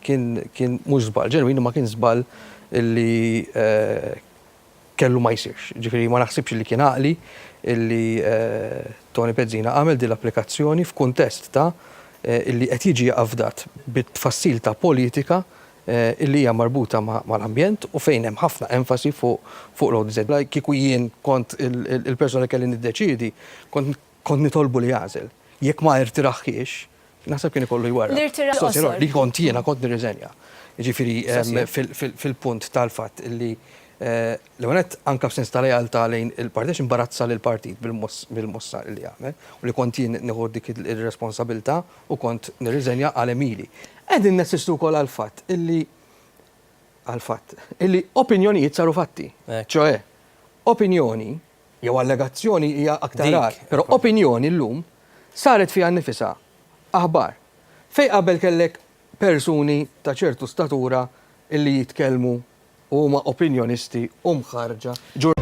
Kien kien mhux żball ġenwin imma kien żball li kellu ma jsirx. Ġifieri ma naħsibx li kien għaqli illi Toni Bezzina għamel din l-applikazzjoni f'kuntest ta' illi qed jiġi afdat bit-tfassil ta' politika illi hija marbuta mal-ambjent u fejn hemm ħafna enfasi fuq l-ODZ. Kieku jien kont il-persuna li kelli niddeċiedi, kont nitolbu li jagħżel. Jekk ma irtiraħiex, naħseb kien ikollu jwarrab. L-irtirar. Li kont jiena kont nirriżenja. Jiġifieri fil-punt tal-fatt illi l-ewwel nett anke f'sens ta' lealtà lejn il-partit għax imbarazza lill-partit bil-mossa li għamel u li kont jien nieħu dik ir-responsabilità u kont nirriżenja għal għemili. Qegħdin nassistu wkoll għall-fatt illi għall-fatt illi opinjonijiet saru fatti. Ċoe, opinjoni jew allegazzjoni hija aktar agħar, però opinjoni llum saret fiha nnifisha aħbar. Fejn qabel kellek persuni ta' ċertu statura illi jitkellmu u huma opinjonisti u mħarrġa ġur.